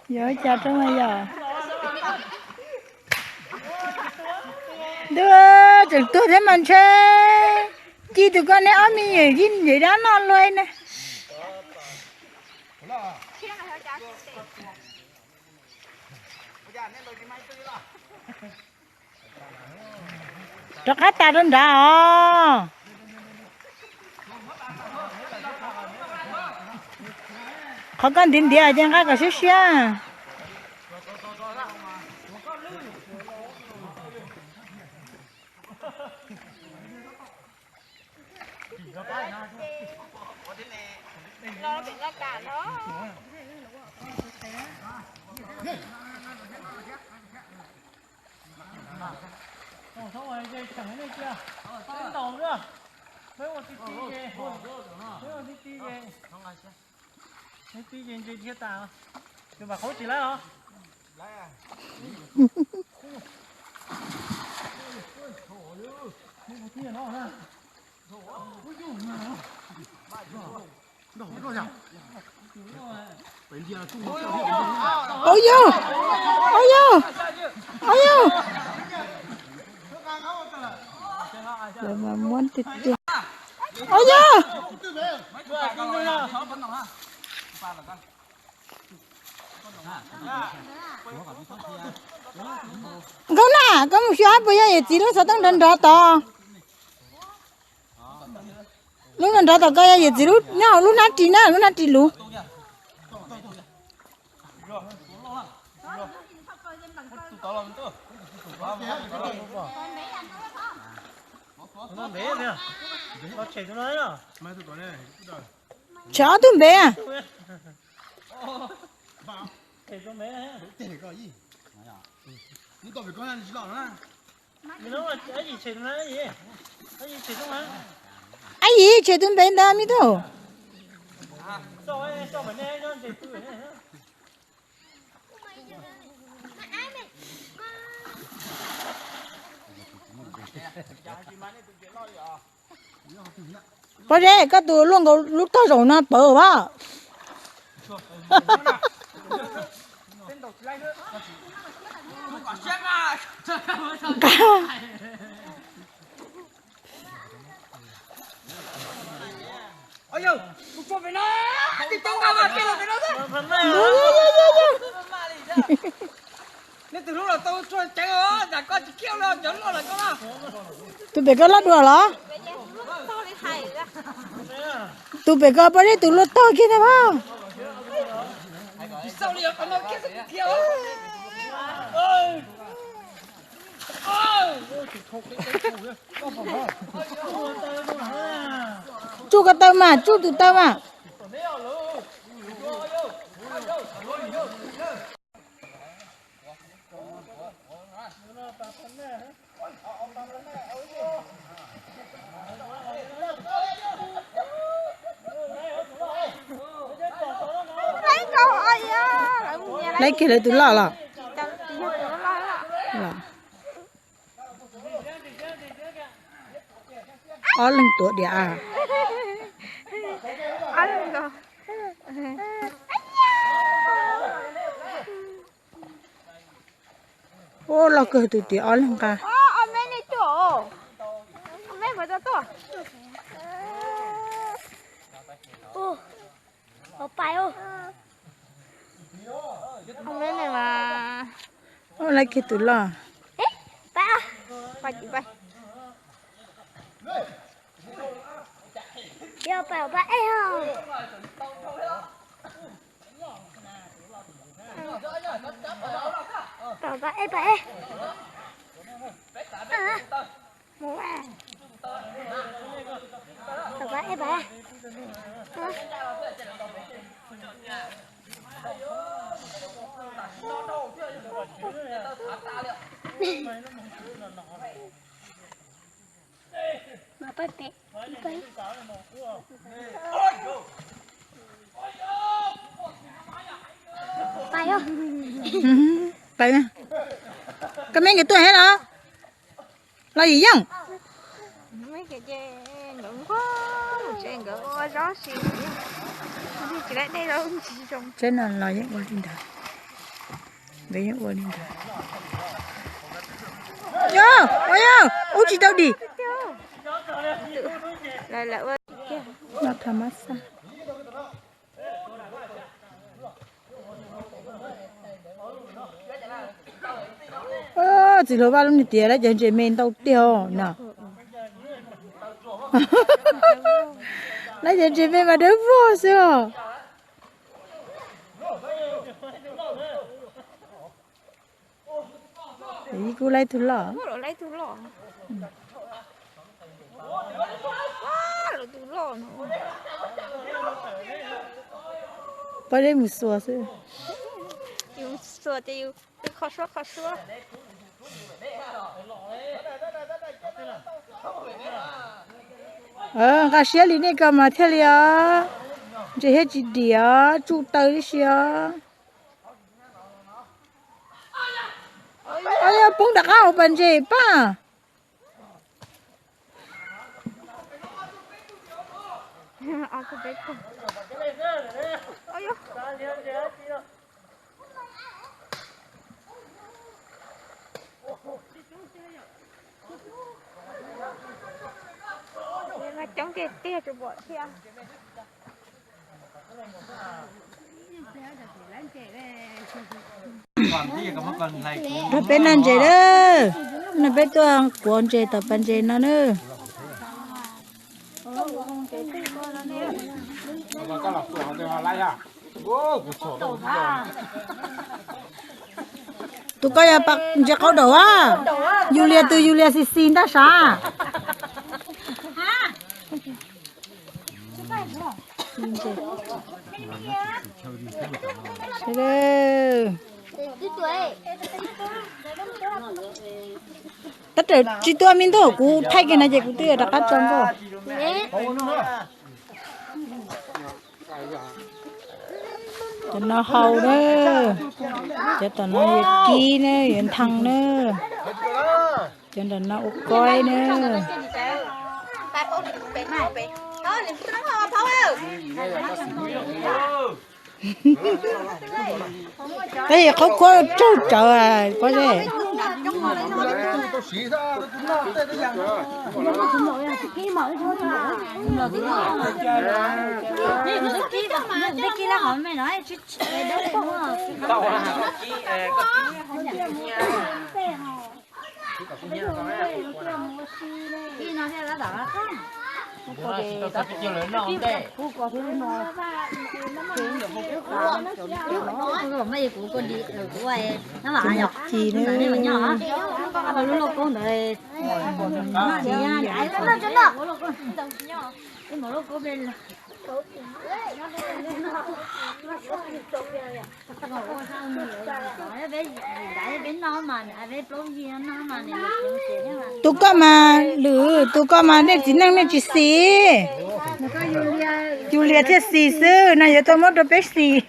Yuav ua cas rau mas yom? Ntuj, tseem tuag thiab mas ntshe ci tus ko neb ob me nyuam yij ntev dab no luag ne. Rov qab tas rau nrad os. Qhov koj ntiav ntiav ces nqa kom siab siab. Au yau, au yau, au yau. Lawv mas muab tiag tiag. Au yau. Nkauj Naj, koj mus xyuas puas yog yawm txiv lub xov tooj nrov nrov tod. Lub nrov nrov tom ko yog yawm txiv lub, nyob hauv lub hnab ris na, lub hnab ris luv. Tshem ob tug npe. Ab yim, tshem tus npe ntawd me tub. Pob Zeb, koj tus luaj nkaus lub tog zaum no pawv as. Tus pem ko loj dua los? Tus pem ko Pob Zeb tus luaj tog kiag tiag mas. Tsuj ko taw mas, tsuj tus taw mas. Laib kiag lawv tus loj los? Ob leeg tuav diam a. Ua loj kawg tus tim ob leeg nqa. Laib kiag tus loj. Koj me nkawd tuaj thiab los? Los yim yooj. Tsev no los yeej ua li ntawd. Nkawd yeej ua li ntawd. Yog, ua yog, ub tsis tau dim. Los tham mab xaj. Txiv hluas Vaj lub nws tias lawv cov ntses me ntau tiag no. Lawv cov ntses me mas dawb vog xwb os. Ib kuj laib tug loj. Pab deb mus xuas xwb. Nqa siab li nej ko mas thiaj li os. Ntses thiaj tsis dim os, tsuj taw tib si os. Os, yog poob rov qab hauv pas ntses pab. Coob tiag tiag tsis pom thiab. Nrog peb noj ntses na, no peb tuaj kuav ntses tom pas ntses no na. Tus ko yog pas ntses qau daum a, yus lias tus yus lias xis xis ntaj sav. Tab rawm tsis tuaj me ntuj, kuv thaij kiag no ces kuv twb yuav rov qab tso nkauj. Cov no hau na, cov tom no yuav kib na, yuav nthee na, cov nram no ua koib na. Tab sis qhov khuab tsaug tsawv pob zeb. Ci na. Tus koj mas lwm, tus koj mas nej txiv neej nej tsis xis. Yus lias thiaj xis xwb, no yuav tau muab rau peb xis.